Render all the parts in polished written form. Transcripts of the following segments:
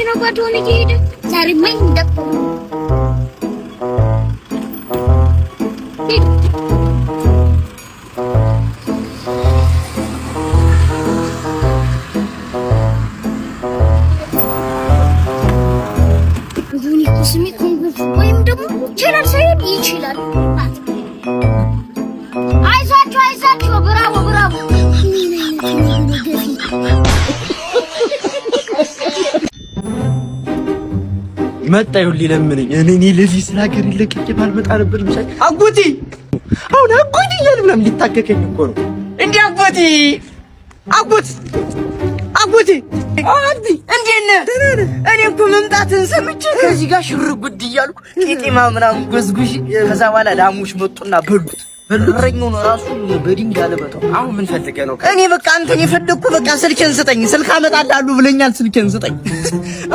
ነው ባዶውን እየሄደ ዛሬማ ይንደቆ ስሜ ኮንጎ ወይም ደግሞ ይችላል ሳይሆን ይችላል። አይዟችሁ አይዟችሁ፣ bravo bravo። ምን አይነት ነው ገፊ? መጣ ይሁን ሊለምነኝ። እኔ ለዚህ ስለ ሀገር ለቅቄ ባልመጣ ነበር። ምሳሌ አጎቴ አሁን አጎቴ እያለ ምናምን ሊታከከኝ እኮ ነው። እንዴ አጎቴ አጎት አጎቴ አብዲ እንዴት ነህ? እኔ እኮ መምጣትህን ሰምቼ ከዚህ ጋር ሽር ጉድ እያልኩ ቄጤማ ምናምን ጎዝጉሽ፣ ከዛ በኋላ ላሞች መጡና በሉት። እረኛውን ራሱ በድንጋይ አለበተው። አሁን ምን ፈልገህ ነው? እኔ በቃ አንተን የፈለግኩ በቃ ስልኬን ስጠኝ፣ ስልክ አመጣልሃለሁ ብለኛል። ስልኬን ስጠኝ።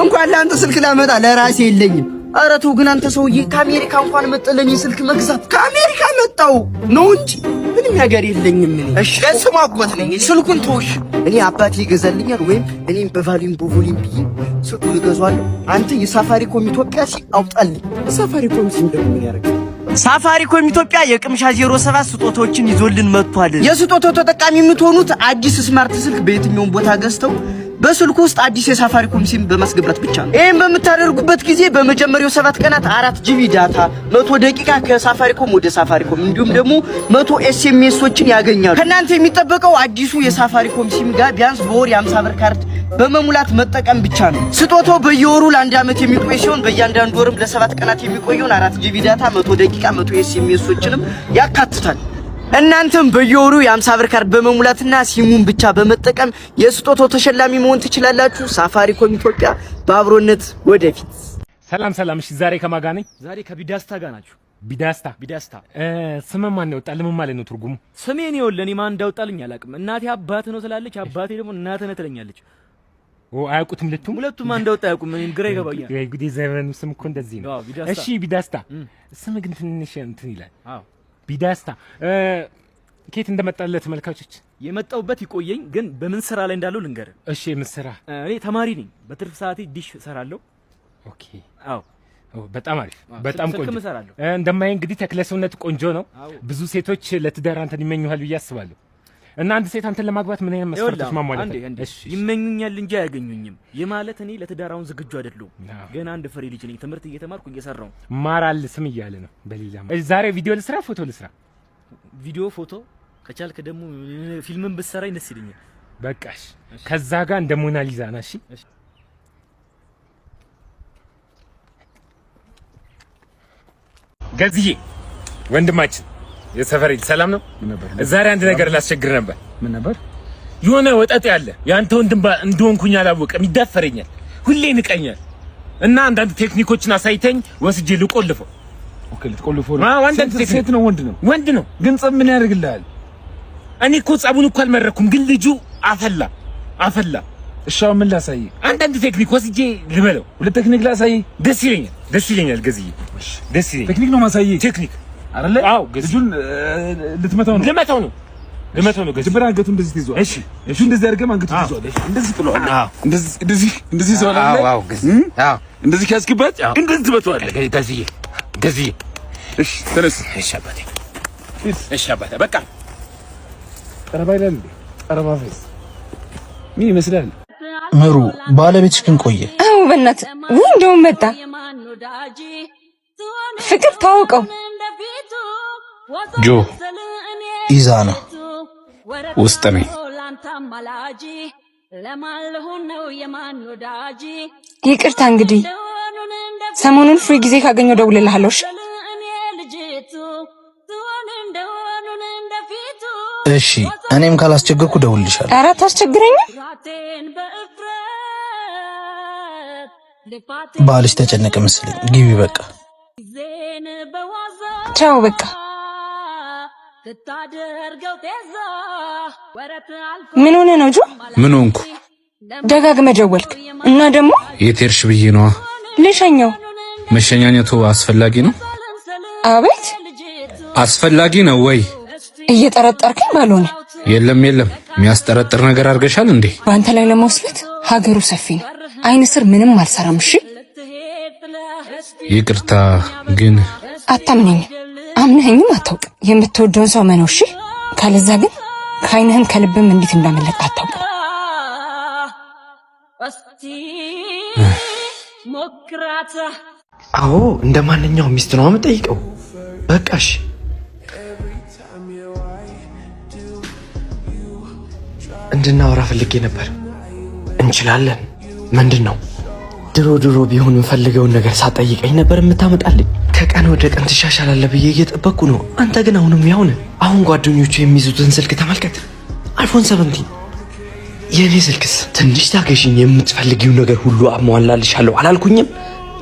እንኳን ለአንተ ስልክ ላመጣ ለራሴ የለኝም። ኧረ ተው ግን አንተ ሰውዬ ከአሜሪካ እንኳን መጥተህ ለእኔ ስልክ መግዛት። ከአሜሪካ መጣው ነው እንጂ ምንም ነገር የለኝም። እኔ እሺ ለስሙ አጎት ነኝ። ስልኩን ተውሽ። እኔ አባቴ ይገዛልኛል ወይም እኔም በ volume በ volume ብዬ ስልኩን እገዛዋለሁ። አንተ የሳፋሪኮም ኢትዮጵያ ሲም አውጣልኝ። ሳፋሪኮም ሲም ደግሞ ምን ያደርጋል? ሳፋሪኮም ኢትዮጵያ የቅምሻ 07 ስጦታዎችን ይዞልን መጥቷል። የስጦታው ተጠቃሚ የምትሆኑት አዲስ smart ስልክ በየትኛውም ቦታ ገዝተው በስልኩ ውስጥ አዲስ የሳፋሪኮም ሲም በማስገባት ብቻ ነው። ይህም በምታደርጉበት ጊዜ በመጀመሪያው 7 ቀናት 4 GB data፣ 100 ደቂቃ ከሳፋሪኮም ወደ ሳፋሪኮም እንዲሁም ደግሞ 100 SMS ኦችን ያገኛሉ። ከእናንተ የሚጠበቀው አዲሱ የሳፋሪኮም ሲም ጋር ቢያንስ በወር የ50 ብር ካርድ በመሙላት መጠቀም ብቻ ነው። ስጦታው በየወሩ ለአንድ ዓመት የሚቆይ ሲሆን በእያንዳንዱ ወርም ለ7 ቀናት የሚቆየውን 4 GB data፣ 100 ደቂቃ፣ 100 SMS ኦችንም ያካትታል። እናንተም በየወሩ የ50 ብር ካርድ በመሙላትና ሲሙን ብቻ በመጠቀም የስጦታው ተሸላሚ መሆን ትችላላችሁ። ሳፋሪኮም ኢትዮጵያ፣ በአብሮነት ወደፊት። ሰላም ሰላም። እሺ ዛሬ ከማን ጋር ነኝ? ዛሬ ከቢዳስታ ጋር ናችሁ። ቢዳስታ። ቢዳስታ። ስምህ ማን ነው ያወጣልህ? ምን ማለት ነው ትርጉሙ? ስሜን ይኸውልህ፣ እኔ ማን እንዳወጣልኝ አላውቅም። እናቴ አባት ነው ትላለች፣ አባቴ ደግሞ እናትህ ነህ ትለኛለች። ኦ አያውቁትም ሁለቱም? ሁለቱም ማን እንዳወጣ አያውቁም። እኔም ግራ ይገባኛል። ወይ ጉዴ! ዘመኑ ስም እኮ እንደዚህ ነው። አዎ፣ ቢዳስታ። እሺ ቢዳስታ፣ ስምህ ግን ትንሽ እንትን ይላል። አዎ። ቢዳስታ ከየት እንደመጣልህ ተመልካቾች የመጣሁበት ይቆየኝ፣ ግን በምን ስራ ላይ እንዳለው ልንገርህ። እሺ የምን ስራ? እኔ ተማሪ ነኝ። በትርፍ ሰዓቴ ዲሽ እሰራለሁ። Okay። አዎ። ኦ በጣም አሪፍ፣ በጣም ስልክም ቆንጆ። እሰራለሁ። እንደማይ እንግዲህ ተክለ ሰውነት ቆንጆ ነው። አዎ። ብዙ ሴቶች ለትዳር አንተን ይመኙሃል ብዬ አስባለሁ። እና አንድ ሴት አንተን ለማግባት ምን አይነት መስፈርቶች ይኸውልህ፣ ማሟላት አንዴ አለ? አንዴ እሺ እሺ። ይመኙኛል እንጂ አያገኙኝም። ይህ ማለት እኔ ለትዳር አሁን ዝግጁ አይደለሁም። አዎ። ገና አንድ ፍሬ ልጅ ነኝ። ትምህርት እየተማርኩ እየሰራሁ ነው። ማር አልስም እያለ ነው። በሌላ ዛሬ ቪዲዮ ልስራ ፎቶ ልስራ? ቪዲዮ፣ ፎቶ ከቻልክ ደግሞ ፊልምን ብትሰራኝ ደስ ይለኛል። በቃሽ። ከዛ ጋር እንደ ሞናሊዛ ና። እሺ። እሺ። ገዝዬ ወንድማችን የሰፈሬ ሰላም ነው? ዛሬ አንድ ነገር ላስቸግር ነበር። ምን ነበር? የሆነ ወጠጤ አለ። የአንተ ወንድም እንደሆንኩኝ አላወቀም። ይዳፈረኛል፣ ሁሌ ይንቀኛል። እና አንዳንድ ቴክኒኮችን አሳይተኝ ወስጄ ልቆልፈው። Okay፣ ልትቆልፈው ነው? አዎ፣ አንዳንድ ሴት ሴት ነው ወንድ ነው? ወንድ ነው። ግን ጸብ ምን ያደርግልሃል? እኔ እኮ ጸቡን እኮ አልመረኩም፣ ግን ልጁ አፈላ አፈላ። እሺ አሁን ምን ላሳይህ? አንዳንድ ቴክኒክ ወስጄ ልበለው። ሁለት ቴክኒክ ላሳይህ? ደስ ይለኛል፣ ደስ ይለኛል ገዝዬ፣ ደስ ይለኛል። ቴክኒክ ነው ማሳይህ? ቴክኒክ። አይደለ? አዎ፣ ገዝዬ። ልጁን ልትመታው ነው? ልመታው ነው፣ ልመታው ነው ገዝዬ። መጀመሪያ አንገቱ እንደዚህ ትይዘዋለህ። እሺ። እሺ፣ እንደዚህ አድርገህ አንገቱ ትይዘዋለህ። እንደዚህ ጥለዋለህ። አዎ። እንደዚህ እንደዚህ እንደዚህ ይዘዋለህ። አዎ፣ አዎ፣ ገዝዬ። አዎ። እንደዚህ ከያዝክበት እንደዚህ ትመታዋለህ። ገዝዬ፣ ገዝዬ። እሺ፣ ተነስ። እሺ አባቴ፣ እሺ አባቴ፣ በቃ። ጠረባ ይላል እንዴ? ጠረባ face ምን ይመስላል? ምሩ፣ ባለቤትሽ ግን ቆየ። አዎ በእናትህ፣ ውይ እንደውም መጣ። ፍቅር ታወቀው። ጆ። ኢዛና። ውስጥ ነኝ። ይቅርታ እንግዲህ ሰሞኑን free ጊዜ ካገኘው ደውልልሃለሁ። እሺ? እሺ፣ እኔም ካላስቸገርኩ ደውልልሻለሁ። ኧረ አታስቸግረኝም። ባልሽ ተጨነቀ መሰለኝ። ግቢ በቃ። ቻው በቃ። ምን ሆነ ነው ጆ? ምን ሆንኩ? ደጋግመህ ደወልክ እና ደግሞ የት ሄድሽ ብዬ ነዋ። ልሸኘው። መሸኛኘቱ አስፈላጊ ነው? አቤት? አስፈላጊ ነው ወይ? እየጠረጠርከኝ ባልሆነ። የለም የለም፣ የሚያስጠረጥር ነገር አድርገሻል እንዴ? በአንተ ላይ ለመወስለት ሀገሩ ሰፊ ነው። አይን ስር ምንም አልሰራም። እሺ ይቅርታ ግን አታምነኝም፣ አምነኸኝም አታውቅም። የምትወደውን ሰው መነው። እሺ ካለዛ ግን ከአይንህም ከልብም እንዴት እንዳመለጥ አታውቅም። አዎ እንደ ማንኛውም ሚስት ነው የምጠይቀው። በቃሽ። እንድናወራ ፈልጌ ነበር። እንችላለን። ምንድን ነው? ድሮ ድሮ ቢሆን የምፈልገውን ነገር ሳጠይቀኝ ነበር የምታመጣልኝ። ከቀን ወደ ቀን ትሻሻላለህ ብዬ እየጠበቅኩ ነው። አንተ ግን አሁንም ያው ነህ። አሁን ጓደኞቹ የሚይዙትን ስልክ ተመልከት፣ አይፎን 17። የእኔ ስልክስ? ትንሽ ታገሽኝ፣ የምትፈልጊው ነገር ሁሉ አሟላልሻለሁ አላልኩኝም?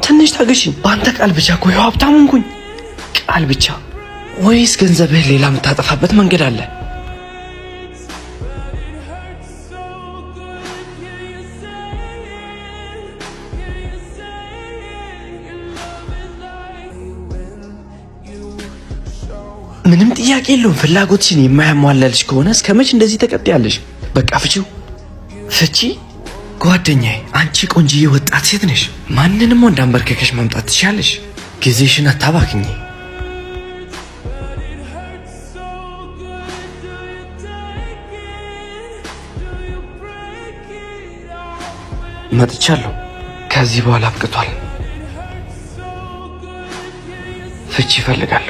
ትንሽ ታገሽኝ። በአንተ ቃል ብቻ እኮ ይኸው ሀብታም ሆንኩኝ። ቃል ብቻ ወይስ ገንዘብህ ሌላ የምታጠፋበት መንገድ አለ? ምንም ጥያቄ የለውም። ፍላጎትሽን የማያሟላልሽ ከሆነ እስከ መች እንደዚህ ተቀጥያለሽ? በቃ ፍቺው። ፍቺ። ጓደኛዬ፣ አንቺ ቆንጅዬ ወጣት ሴት ነሽ። ማንንም ወንድ አንበርከከሽ ማምጣት ትችያለሽ። ጊዜሽን አታባክኚ። መጥቻለሁ። ከዚህ በኋላ አብቅቷል። ፍቺ ይፈልጋለሁ።